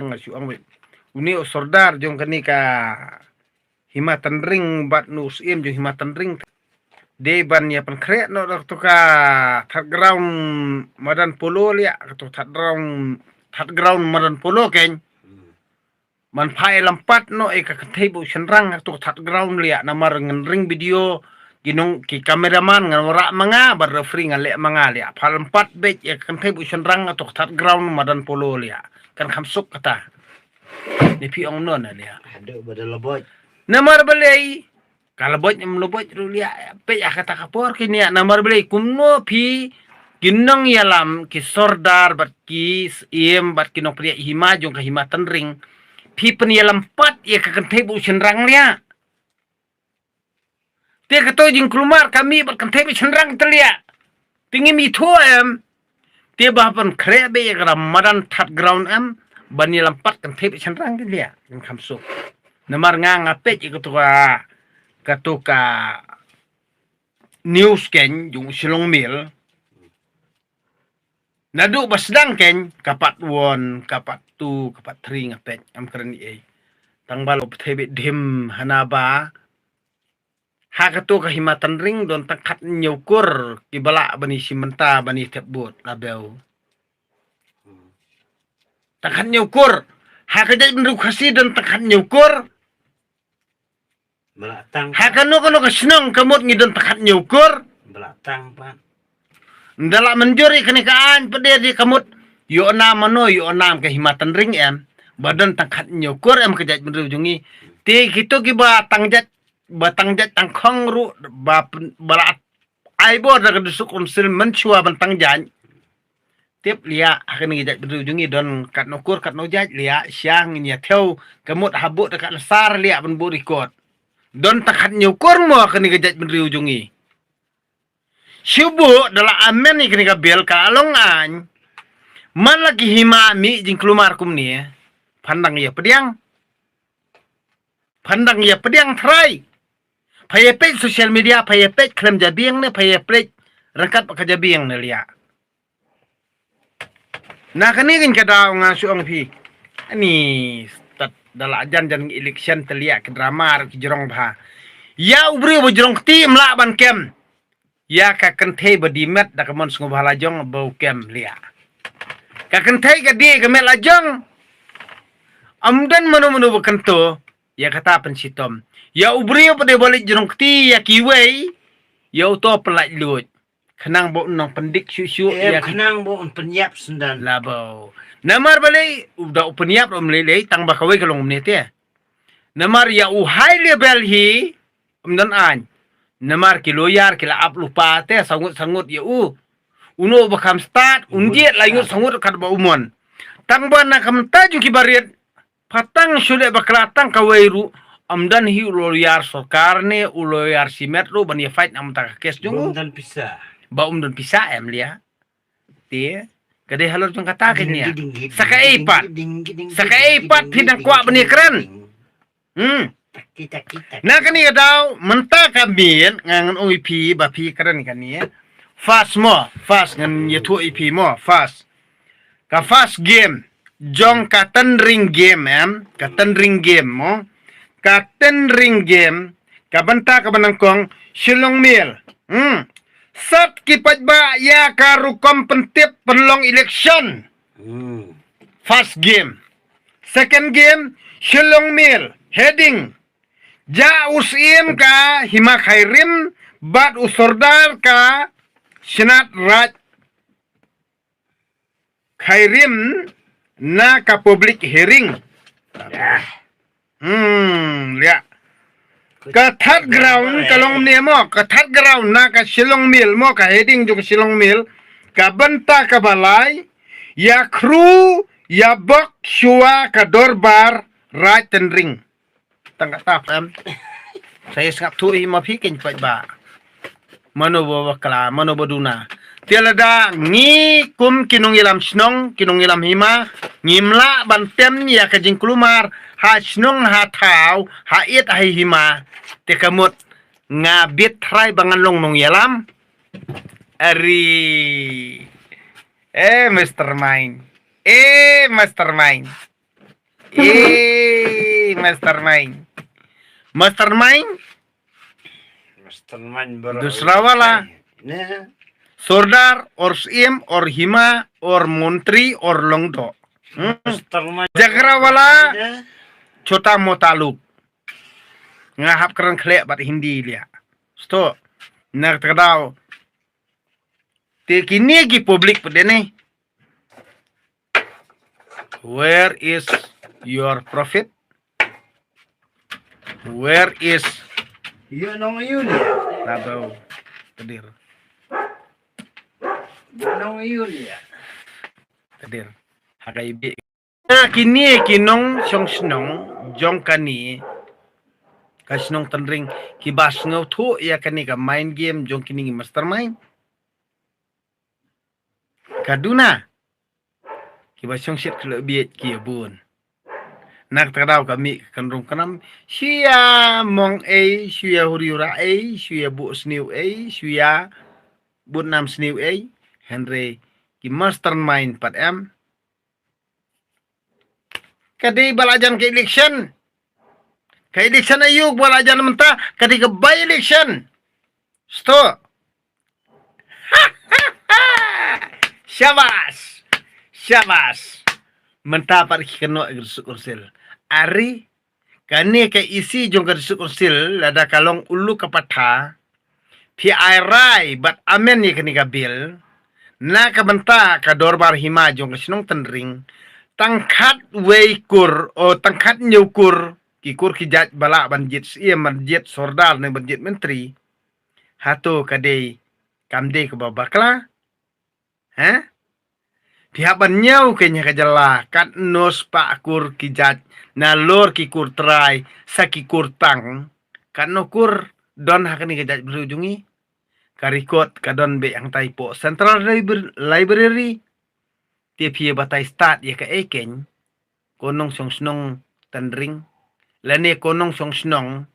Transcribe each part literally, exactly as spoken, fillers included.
nga shu ong wei. Une u sordar jong kane ka Hima Tynring bad une u Syiem jong Hima Tynring. Dei ban ïa pynkhreh noh da katu ka third ground madan polo liah, katu third ground, third ground madan polo keiñ. Man phai lympat noh ïa ka kynthei bad u shynrang katu ka third ground liah, namar ngan ring video, ki nong ki cameraman ngan wanrah ma nga, bad referee ngan leh ma nga liah. Phai lympat beit ïa ka kynthei bad u shynrang katu ka third ground madan polo liah. Kan kham suk kata. Ne phi ong kumno ne liah. Haduh ba da leboit. Namar balei, ka leboit em leboit ruh liah, peit ha kata ka por kine, namar balei kumno phi ki nongïalam, ki sordar bad ki Syiem bad ki nongpynïaid hima jong ka Hima Tynring, phi pynïalam pat ïa ka kynthei bad u shynrang liah. Te kato jingkulmar ka mih bad kynthei bad shynrang te liah. Te ngim ithuh em. Te ba pynkhreh beit ïa ka madan third ground em, ban ïalam pat kynthei bad shynrang te liah. Kan kham suk. Namar nga nga peit ïa kato ka, kato ka news keiñ jong u Shillong Mail. Naduh ba sdang keiñ, ka part one, ka part two, ka part three nga peit, ngam kren ei ei. Tang ba la pynthei beit dim hana ba ha kato ka Hima Tynring don tang khathynñiew kur kiba lah ban ïashim bynta ban ïathep vote, la bew. Tang khathynñiew kur. Ha ka jaitbynriew Khasi don tang khathynñiew kur. Ba la tang. Ha kano kano ka shnong ka mut ngi don tang khathynñiew kur. Ba la tang pat. Ynda la mynjur ïa kane ka aiñ pat de ka mut. Ïoh nam mano, ïoh nam ka Hima Tynring em. Ba don tang khathynñiew kur em ka jaitbynriew jong ngi. Te kito kiba tang jait, ba tang jait tang khong ruh, ba pyn-, ba la ai bor da ka District Council mynshuwa ban tang jait. Tip liah, ha kane ka jaitbynriew jong ngi don katno kur katno jait liah, sha ngin ïa thew, ka mut ha buh da ka answer liah ban buh record. Don tang khathynñiew kur mo ha kane ka jaitbynriew jong ngi. Shu buh da la amend ïa kane ka bill ka long aiñ. Man la ki hima mih jingkulmar kumne. Phan dang ïa pdiang. Phan dang ïa pdiang trai. Pha ïa peit social media, pha ïa peit khlem jabieng ne, pha ïa peit ryngkat bad ka jabieng ne liah. Na kane keiñ ka daw nga shu ong phi. Ani stad da la jan jan election te liah ki drama ruh ki jrong bha. Ïa u briew ba jrong kti em lah ban kem. Ïa ka kynthei ba die met da ka mon sngewbha la jong ba u kem liah. Ka kynthei ka die ka met la jong. Ym don mano mano ba kyntu. Ïa kata pynshitom. Ïa u briew ba dei ba leit jrong kti ïa kiwei. Ïa uto pynlait luid. Khnang ba un nang pyndik shuh shuh ïa ki, khnang ba un pynïap sngewdon. La ba. Namar balei u da u pynïap ruh ym lei lei tang ba kawei ka long kumne te. Namar ïa u high level hi ym don aiñ. Namar ki lawyer ki la ap lypa te saw ngut saw ngut ïa u. Uno ba kham stad un jied lai ngut saw ngut kat ba u mon. Tang ba na ka bynta jong ki barit. Pha tang shu leh bakla tang kawei ruh, ym don hi u lawyer sorkar ne u lawyer shimet ruh ban ïa fight na ka bynta ka case jong u. Ba ym don pisa. Ba ym don pisa em liah. Te ka dei halor jong kata keiñ ïa. Sa kaei pat. Sa kaei pat phi dang kwah ban ïa kren. Hmm. Na kane ka daw mynta ka miet nga ngan ong ïa phi ba phi kren kane. First mo, first ngan ïathuh ïa phi mo, first. Ka first game jong ka Tynring game em, ka Tynring game mo. Ka Tynring game, ka bynta kaba nyngkong Shillong Mail. Hmm. Sat ki paidbah ïa ka rukom pyntip pynlong election. Hmm. First game. Second game, Shillong Mail, heading. Jah u Syiem ka Hima Khyrim bad u Sordar ka Shnat Raij Khyrim na ka public hearing. Hmm, liah. Ka third ground ka long ne mo, ka third ground na ka Shillong Mail mo, ka heading jong ka Shillong Mail, ka bynta kaba lai, ïa khru, ïa bok shuwa ka dorbar Raij Tynring. Tang kata pem. Sa ïa sngap thuh hi ma phi keiñ paidbah. Mano ba bakla, mano ba duna. Te lada ngi kum ki nongïalam shnong, ki nongïalam hima, ngim lah ban tem ïa ka jingkulmar ha shnong ha thaw, ha ïit ha hima. Te ka mut nga bit trai ba ngan long nongïalam. Ari. Eh, mastermind. Eh, mastermind. Eh, mastermind. Mastermind. Mastermind baroh. Dusra wala. Ne. Sordar or Syiem or Hima or Montri or Lyngdoh. Hmm? Mastermind. Jhagara wala. Ne. Chota mota lok. Nga hap kren khleh bad Hindi leh. Sto. Na kata ka daw. Te kine ki public pat de ne. Where is your prophet? Where is Ïa nong ïa ne. Nado. Tedir. Nong ïa ne. Tedir. Hakai bi. Na kine ki nongshong shnong jong kane ka shnong Tynring kiba sngewthuh ïa kane ka mind game jong kine ki mastermind. Ka duna kiba shong shet khlem bieit ki ïa bun. Na kata ka daw ka mih ka kynrum kynram, shu ïa mong ei, shu ïa huri hura ei, shu ïa buh sniew ei, shu ïa buh nam sniew ei. Hynrei ki mastermind pat em. Ka dei ba la jan ka election. Ka election aïu ba la jan mynta, ka dei ka by election. Sto. Shabas. Shabas. Mynta pat ki kynnoh ka District Council. Ari, kane ka isi jong ka District Council lada ka long ulu ka patha. Phi ai rai bad amen ïa kane ka bill. Na ka bynta ka dorbar hima jong ka shnong Tynring. Tang khatwei kur, o tang khathynñiew kur, ki kur ki jait ba lah ban jied Syiem, ban jied Sordar ne ban jied Montri. Hato ka dei, kam dei kaba bakla? Ha? Phi hap ban ñiew kein ha ka jylla, katno spah kur ki jait, nalor ki kur trai, sa ki kur tang. Katno kur don ha kane ka jaitbynriew jong ngi. Ka record ka don beit hangtai hapoh Central Libra-, Library. Te phi ïa batai stad ïa kaei kein. Ko nongshong shnong Tynring. Lane ko nongshong shnong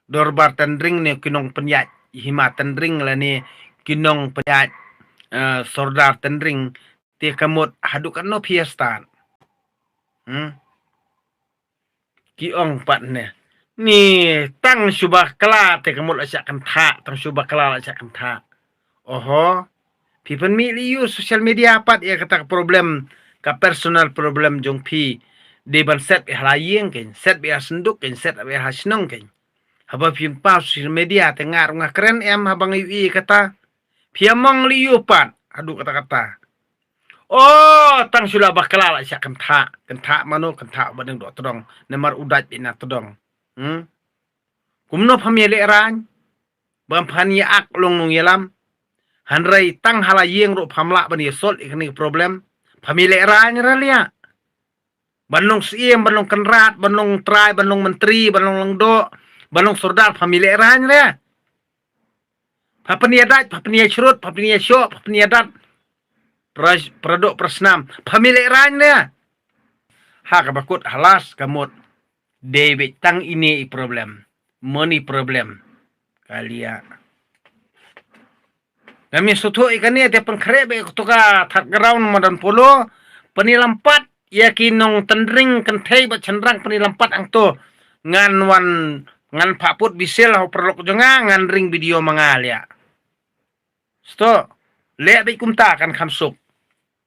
Dorbar Tynring ne ki nongpynïaid hima Tynring lane ki nongpynïaid, eh, Sordar Tynring. Te ka mut haduh katno phi ïa stad. Hmm? Ki ong pat ne. Ni tang shu bakla te ka mut la shah kynthah, tang shu bakla la shah kynthah. Oho. Phi pynmih leh ïa u social media pat ïa kata ka problem, ka personal problem jong phi. Dei ban set beit ha la ïing kein, set beit ha synduk kein, set beit ha shnong kein. Haba phi pynpaw social media te nga ruh nga kren em haba nga ïohi kata. Phi ïa mong leh ïa u pat, haduh katta katta. Oh, tang shu la bakla la shah kynthah, kynthah mano, kynthah u ba dang doh tdong, namar u dait beit na tdong. Hmm? Kumno pham ïa lehraiñ, ba pham ïa ak long nongïalam. Hynrei tang ha la ïing ruh pham lah ban ïa solve ïa kane ka problem. Pham ïa lehraiñ ra lia. Ban long Syiem, ban long Kynrad, ban long Trai, ban long Myntri, ban long Lyngdoh, ban long Sordar, pham ïa lehraiñ re. Pha pynïadait, pha pynïashrut, pha pynïashoh, pha pynïadat. Pra-, pradoh prasnam, pham ïa lehraiñ re. Ha kaba kut ha last ka mut. Dei beit tang ine i problem. Money problem. Ka lia. Ngam ïa sngewthuh ïa kane te pynkhreh beit kato ka third ground madan polo. Pynïalam pat ïa ki nong Tynring kynthei bad shynrang, pynïalam pat hangto. Ngan wan, ngan phah put bisil ha u paralok jong nga, ngan ring video ma nga lia. Sto, leh beit kumta kan kham suk.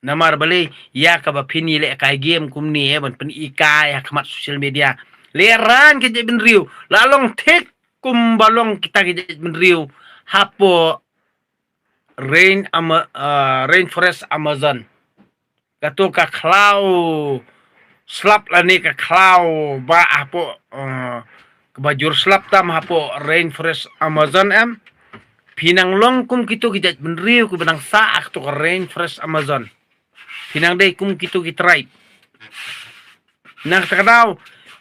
Namar balei ïa kaba phin ïalehkai game kumne ban pynikai ha khmat social media. Lehraiñ ka jaitbynriew, la long thik kumba long kita ki jaitbynriew hapoh rain ama-, ah, rainforest Amazon. Kato ka khlaw slap lane ka khlaw ba hapoh, ah, kaba jur slap tam hapoh rainforest Amazon em. Phi nang long kum kito ki jaitbynriew kiba nang sah ha kato ka rainforest Amazon. Phi nang dei kum kito ki tribe. Na kata ka daw,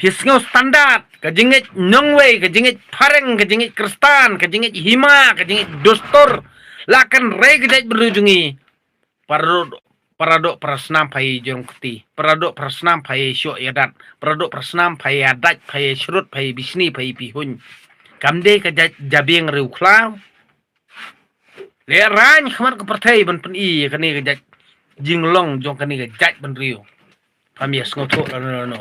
phi sngew standard, ka jingngeit nongwei, ka jingngeit phareng, ka jingngeit khristan, ka jingngeit hima, ka jingngeit dustur. La kynrei ka jaitbynriew jong ngi. Paradoh, paradoh prasnam pha ïa jrong kti. Paradoh prasnam pha ïa shoh ïa dat. Paradoh prasnam pha ïa dait, pha ïa shrut, pha ïa bishni, pha ïa pihuiñ. Kam dei ka jait jabieng riewkhlaw. Lehraiñ khmat ka pyrthei ban pyni ïa kane ka jait jinglong jong kane ka jaitbynriew. Pham ïa sngewthuh lano lano.